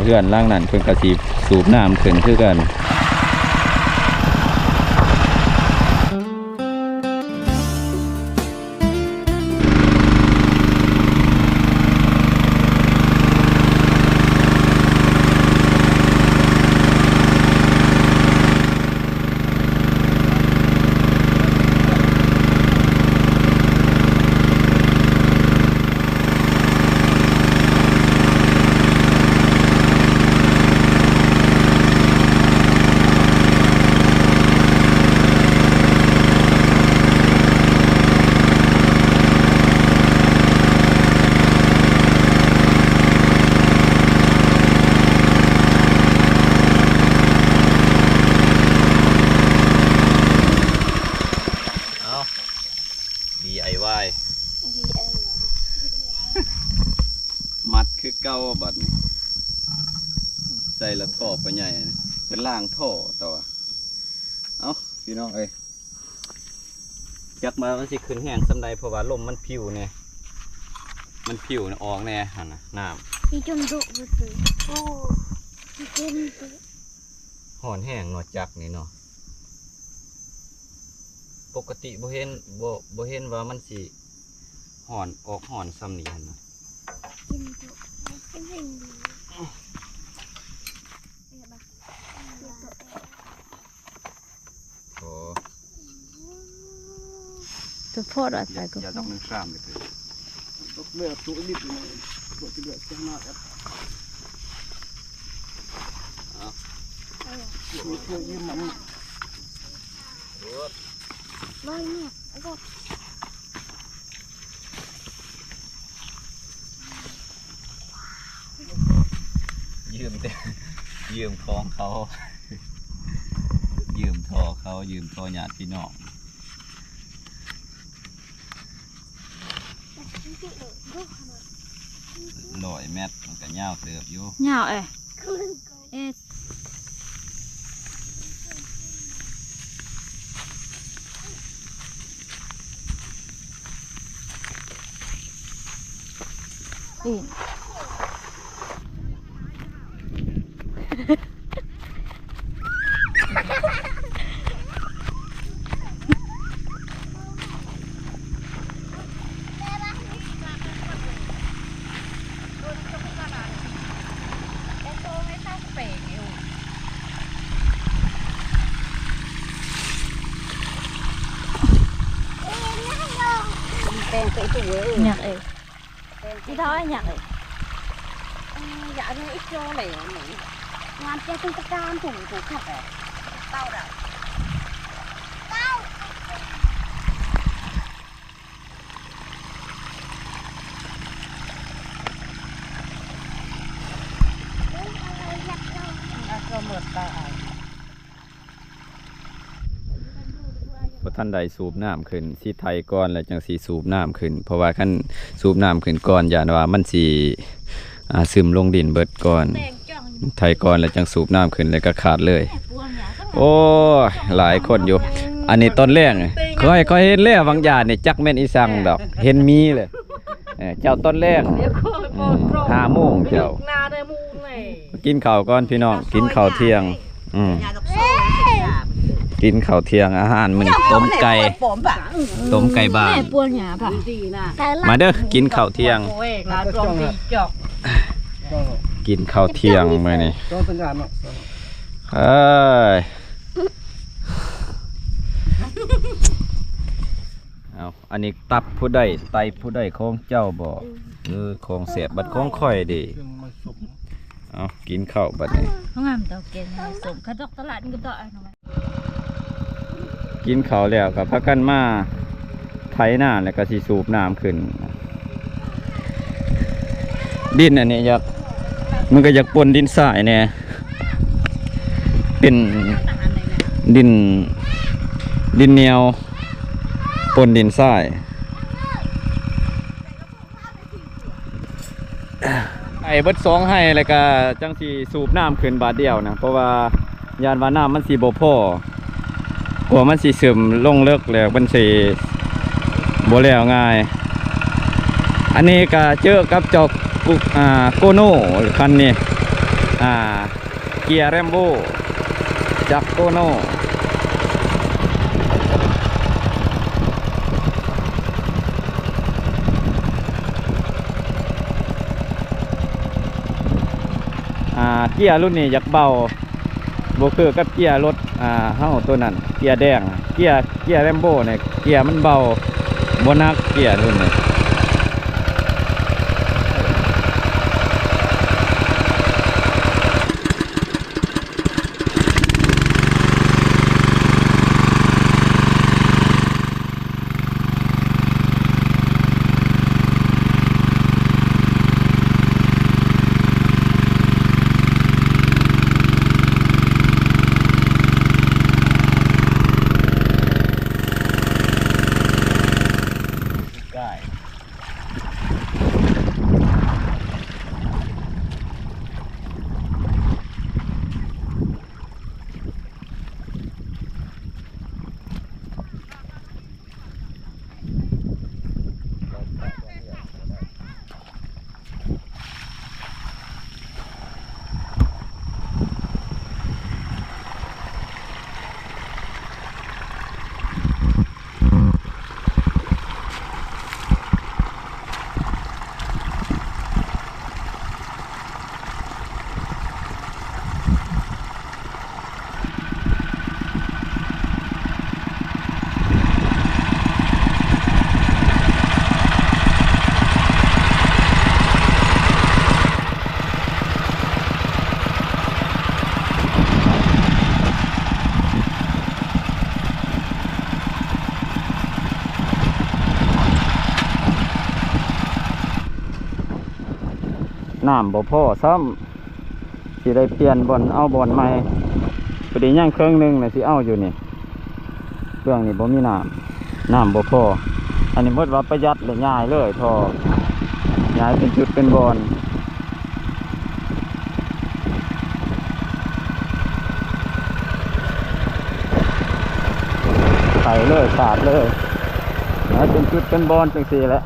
ເຮືອນຫຼັງນັ້ນເພິ່ນກໍຊິສູບນ້ຳຂຶ້ນຄືກັນ. ເອົາ ດີໄອວາຍ ດີໄອວາຍ ມັດຄືເກົ່າບັດນີ້ ໃສ່ລະທໍ່ພໍ່ໃຫຍ່ ເປັນລ່າງທໍ່ ແຕ່ວ່າ ເອົ້າ ພີ່ນ້ອງເອີຍ ຈັກວ່າມັນຊິຂຶ້ນແຮງສ່ຳໃດ ເພາະວ່າລົມມັນພິວແດ່ ມັນພິວອອກແດ່ຫັ້ນນະ ນ້ຳ ອີຈົນດຸ ໂອ້ ອີຈົນດຸ ຮ້ອນແຮງເນາະ ຈັກນີ້ເນາະ ປົກກະຕິບໍ່ເຫັນ ບໍ່ ບໍ່ເຫັນວ່າມັນຊິຮ້ອນ ອອກຮ້ອນສ່ຳນີ້ຫັ້ນນະ ອີຈົນດຸ ເປັນແຮງດີ ໂອ້ ໂຕໂພດວ່າ ຢາກ ຢາກດອກໜຶ່ງສາມເລີຍ ດອກເຫຼືອໂຕນິດໜຶ່ງ ບໍ່ຊິເຫຼືອຈັກໜ້ອຍ ເອົາ ເອີ ໂຕຢືມມັນ ໂອ້ ມານີ້ ເອົາ ຢືມແຕ່ ຢືມຂອງເຂົາ ຢືມທໍ່ເຂົາ ຢືມທໍ່ຍາດພີ່ນ້ອງ ຮ້ອຍແມັດ ມັນກໍຍາວເຕີບຢູ່ ຍາວເອີຍ ເອີ Ken kay ito, eh. Yak, eh. Ito ay yak, eh. Ay, ano ito, le, ano? Ngan kay itong pagkain to, ito, kaka. Tao daw. Tao! Ang aso mo, tao. ບໍ່ທັນໄດ້ສູບນ້ຳຂຶ້ນ ຊິໄຖກ່ອນແລ້ວຈັ່ງຊິສູບນ້ຳຂຶ້ນ ເພາະວ່າຄັນສູບນ້ຳຂຶ້ນກ່ອນ ຢ້ານວ່າມັນຊິ ອ່າ ຊຶມລົງດິນເບິດກ່ອນ ໄຖກ່ອນແລ້ວຈັ່ງສູບນ້ຳຂຶ້ນ ແລ້ວກໍຂາດເລີຍ. ໂອ້ຍ ຫຼາຍຄົນຢູ່ ອັນນີ້ຕອນແລງ ຂ້ອຍ ຂ້ອຍເຫັນແລ້ວບາງຢ່າງນີ້ ຈັກແມ່ນອີ່ສັງດອກ ເຫັນໝີເລີຍ. ເອີ ເຈົ້າຕອນແລງ ຫ້າໂມງເຈົ້າ ກິນເຂົ້າກ່ອນພີ່ນ້ອງ ກິນເຂົ້າທ່ຽງ ອືມ ກິນເຂົ້າທ່ຽງ ອາຫານມື້ນີ້ຕົ້ມໄກ່ ຕົ້ມໄກ່ບ້ານ ມາເດີ ກິນເຂົ້າທ່ຽງ ກິນເຂົ້າທ່ຽງມື້ນີ້ ເອີຍ ເອົາ ອັນນີ້ຕັບຜູ້ໃດ ໄຕຜູ້ໃດ ຂອງເຈົ້າບໍ? ເອີ ຂອງແຊບ ບັດຂອງຂ້ອຍເດ? ເອົາ ກິນເຂົ້າບັດນີ້ ງາມດອກແກງສົ້ມ ຂະດອກຕະຫຼາດນີ້ກໍດອກ ກິນເຂົ້າແລ້ວກໍພາກັນມາໄຖນາ ແລ້ວກໍຊິສູບນ້ຳຂຶ້ນ. ດິນອັນນີ້ຢາກ ມັນກໍຢາກປົນດິນຊາຍແດ່ ເປັນດິນ ດິນໜຽວ ປົນດິນຊາຍ ໄຖເບິດສອງໄຮ່ ແລ້ວກະຈັ່ງຊິສູບນ້ຳຂຶ້ນບາດດຽວນະ ເພາະວ່າຢ້ານວ່ານ້ຳມັນຊິບໍ່ພໍ ກວ່າມັນຊິຊຶມລົງເລິກ ແລ້ວມັນຊິບໍ່ແລ້ວງ່າຍ. ອັນນີ້ກະເຈີກັບເຈົ້າ ອາ ໂກໂນ ຄັນນີ້ ອ່າ ເກຍແຣມໂບ ຈັກໂກໂນ ອ່າ ເກຍລຸ້ນນີ້ຢາກເບົາ ບໍ່ຄືກັບເກຍລົດ ອ່າ ເຮົາໂຕນັ້ນ ເກຍແດງ ເກຍ ເກຍແຣມໂບນີ້ ເກຍມັນເບົາ ບໍ່ໜັກເກຍລຸ້ນນີ້. ນ້ຳບໍ່ພໍຊ້ຳ ຊິໄດ້ປ່ຽນບ່ອນ ເອົາບ່ອນໃໝ່. ພໍດີຍັງເຄິ່ງໜຶ່ງນະ ຊິເອົາຢູ່ນີ້ ເບື້ອງນີ້ບໍ່ມີນ້ຳ ນ້ຳບໍ່ພໍ. ອັນນີ້ໝົດວ່າປະຢັດແລ້ວ ຍ້າຍເລີຍທໍ່ ຍ້າຍເປັນຈຸດເປັນບ່ອນ ໄຖເລີຍ ສາດເລີຍ ໃຫ້ເປັນຈຸດເປັນບ່ອນຈັ່ງຊີ້ແຫຼະ.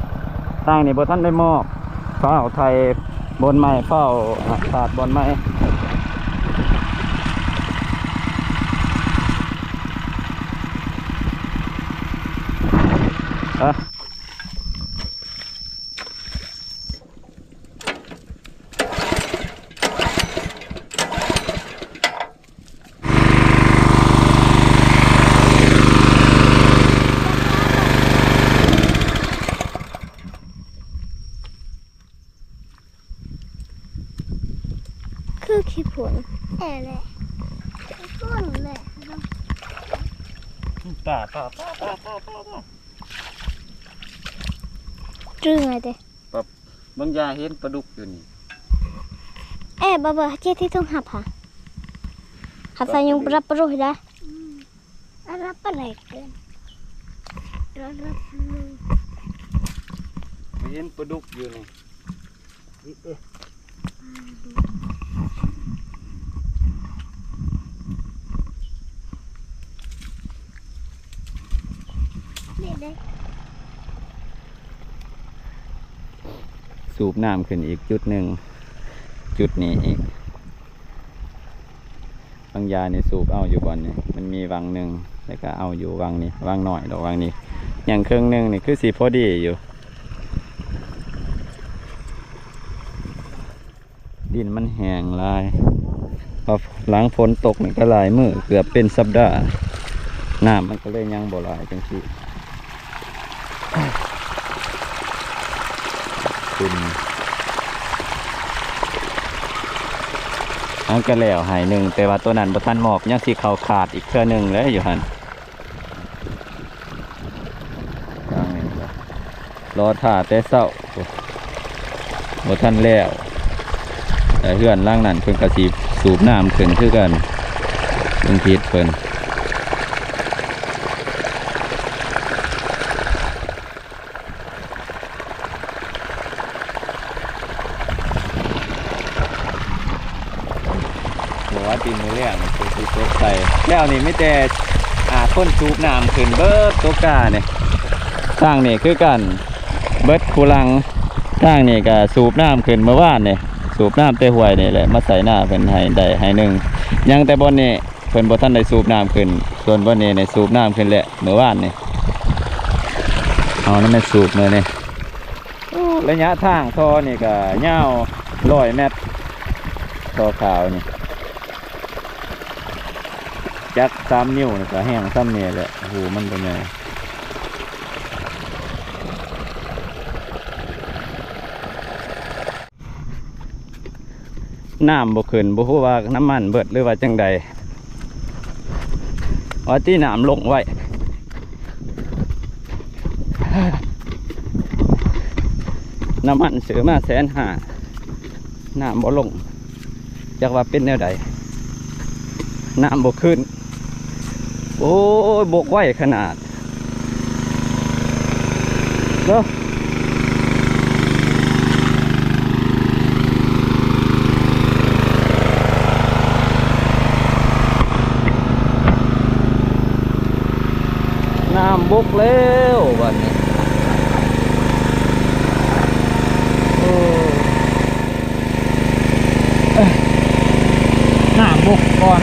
ທາງນີ້ບໍ່ທັນໄດ້ມອບ ຟ້າວໄຖບ່ອນໃໝ່ ຟ້າວສາດບ່ອນໃໝ່ ເອີ. ຄືຂີ້ຝຸ່ນແທ້ແຫຼະ ຂີ້ຝຸ່ນແຫຼະ ປາ ປາ ປາ ປາ ປາ ປາ ປາ ຈື່ໄງເດ້. ບາງຢ່າເຫັນປາດຸກຢູ່ນີ້ ເອ ບາບາ ເຈທີ່ຕ້ອງຮັບຫາ ຮັບສາຍຍຸງປະດັບປະລຸຍໄດ້ ອາ ຮັບປະໄລເກີນ ຮັບ ເຫັນປາດຸກຢູ່ນີ້ ນີ້ເດ້. ສູບນ້ຳຂຶ້ນອີກຈຸດໜຶ່ງ ຈຸດນີ້ອີກ ບາງຢ່ານີ້ສູບເອົາຢູ່ບ່ອນນີ້ ມັນມີວັງໜຶ່ງ ແລ້ວກໍເອົາຢູ່ວັງນີ້ ວັງນ້ອຍດອກ ວັງນີ້ຍັງເຄິ່ງໜຶ່ງນີ້ ຄືຊິພໍດີຢູ່. ດິນມັນແຫ້ງຫຼາຍ ເພາະຫຼັງຝົນຕົກນີ້ກໍຫຼາຍມື້ ເກືອບເປັນສັບດາ ນ້ຳມັນກໍເລີຍຍັງບໍ່ຫຼາຍຈັ່ງຊີ້ ຂຶ້ນ ມັນກໍແລ້ວໄຮ່ໜຶ່ງ ແຕ່ວ່າໂຕນັ້ນບໍ່ທັນມອບ ຍັງຊິເຂົ້າຄາດອີກເທື່ອໜຶ່ງແຫຼະຢູ່ຫັ້ນ. ທາງນີ້ກໍລໍຖ້າແຕ່ເຊົ້າ ບໍ່ທັນແລ້ວ ແຕ່ເຮືອນຫຼັງນັ້ນເພິ່ນກໍຊິສູບນ້ຳຂຶ້ນຄືກັນ ເພິ່ນຜິດເພິ່ນ. ບໍ່ວ່າຕີນມື້ແລງນີ້ຄືຊິຕົກໃສ່ ແລ້ວນີ້ມີແຕ່ ອ່າ ຄົນສູບນ້ຳຂຶ້ນເບິດຕົວການີ້ ທາງນີ້ຄືກັນເບິດຄູ່ຫຼັງ ທາງນີ້ກໍສູບນ້ຳຂຶ້ນເມື່ອວານນີ້ ສູບນ້ຳແຕ່ຫ້ວຍນີ້ແຫຼະ ມາໃສ່ນາເພິ່ນໃຫ້ໄດ້ໄຮ່ໜຶ່ງ. ຍັງແຕ່ບ່ອນນີ້ເພິ່ນບໍ່ທັນໄດ້ສູບນ້ຳຂຶ້ນ, ສ່ວນບ່ອນນີ້ໄດ້ສູບນ້ຳຂຶ້ນແລ້ວມື້ວານນີ້. ເອົານຳແມ່ສູບມື້ນີ້. ໂອ້ ໄລຍະທາງທໍ່ນີ້ກໍຍາວຮ້ອຍແມັດ, ທໍ່ຂາວນີ້ ຈັກສາມນິ້ວນີ້ກໍແຮງສ່ຳນີ້ແຫຼະ. ໂອ້ໂຫ ມັນກໍໃຫຍ່. ນ້ຳບໍ່ຂຶ້ນ, ບໍ່ຮູ້ວ່ານ້ຳມັນເບິດ ຫຼືວ່າຈັ່ງໃດ. ວ່າຕິນ້ຳລົງໄວ. ນ້ຳມັນຊື້ມາແສນຫ້າ, ນ້ຳບໍ່ລົງ, ຈັກວ່າເປັນແນວໃດ. ນ້ຳບໍ່ຂຶ້ນ. ໂອ້ຍ ບົກໄວຂະໜາດເນາະ. ນ້ຳບົກແລ້ວບັດນີ້. ໂອ້ ເອີ ນ້ຳບົກກ່ອນ.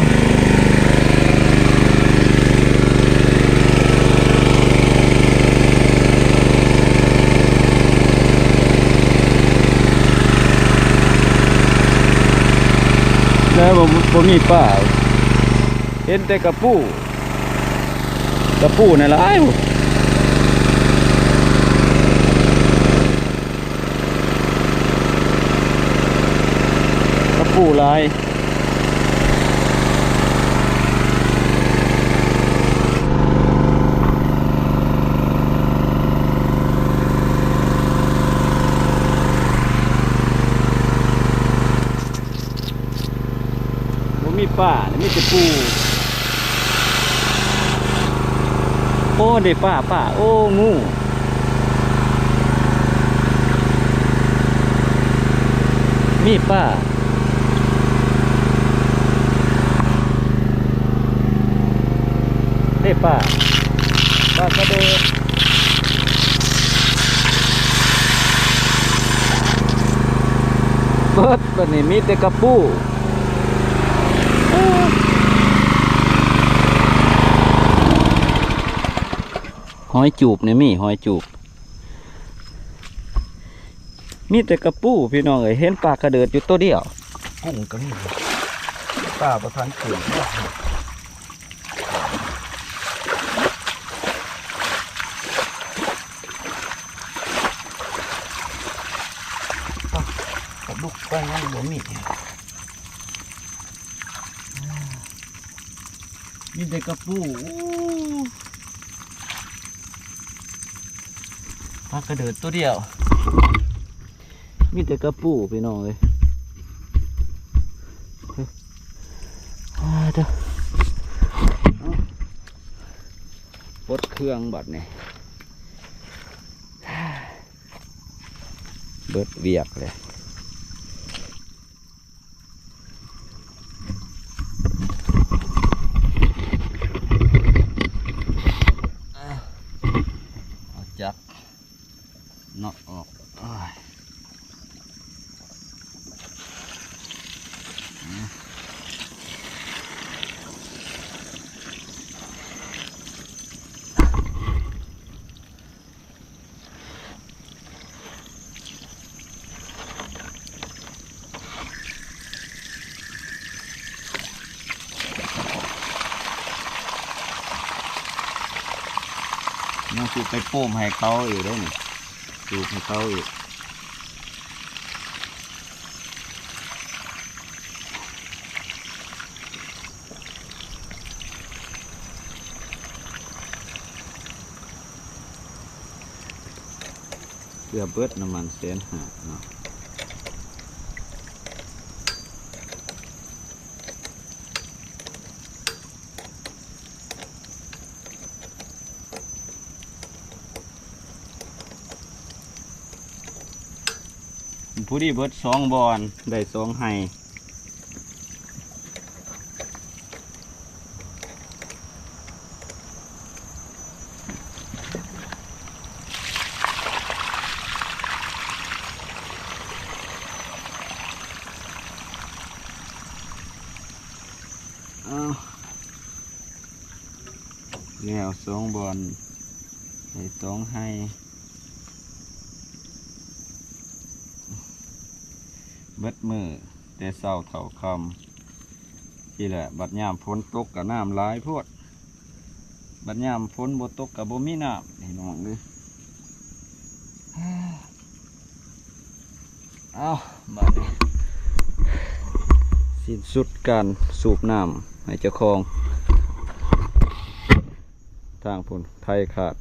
ແລ້ວບໍ່ ບໍ່ມີປາ, ເຫັນແຕ່ກະປູ. ກະປູນະຫຼາຍ. ກະປູຫຼາຍ. ບໍ່ມີປາ ມີແຕ່ປູ. ໂອ້ ໄດ້ປາ ປາ ໂອ້ ງູ. ມີປາ ເດ້ປາ ປາກະເດີດ. ເບິດ ບັດນີ້ມີແຕ່ກະປູ. ຫອຍຈູບນີ້ມີ ຫອຍຈູບ. ມີແຕ່ກະປູພີ່ນ້ອງເອີຍ, ເຫັນປາກະເດີດຢູ່ໂຕດຽວ. ກຸ້ງກໍມີ, ປາບໍ່ທັນຂຶ້ນ. ປາ ປາດຸກປາຫຍັງບໍ່ມີ. ມີແຕ່ກະປູ. ໂອ້ ປາກະເດີດໂຕດຽວ, ມີແຕ່ກະປູພີ່ນ້ອງເອີຍ. ເອີ ອ່າ ເດີ ປົດເຄື່ອງບັດນີ້ ເບິດວຽກເລີຍ. ເອົາຈັກເນາະອອກ. ໂອ້ຍ ຍັງຊິໄປໂປ້ມໃຫ້ເຂົາອີກເດ້ນີ້, ສູບໃຫ້ເຂົາອີກ. ເກືອບເບິດນ້ຳມັນແສນຫ້າເນາະ. ພໍດີເບິດສອງບ່ອນ ໄດ້ສອງໄຮ່. ເ ອ້າວ ແລ້ວສອງບ່ອນ ໄດ້ສອງໄຮ່ ເບິດມື້ແຕ່ເຊົ້າເທົ່າຄ່ຳ ນີ້ແຫຼະ ບັດຍາມຝົນຕົກກໍນ້ຳຫຼາຍໂພດ ບັດຍາມຝົນບໍ່ຕົກກໍບໍ່ມີນ້ຳ ພີ່ນ້ອງເອີຍ. ເອົາ ບາດນີ້ສິ້ນສຸດການສູບນ້ຳໃຫ້ເຈົ້າຂອງ ທາງພຸ້ນໄຖຂາດ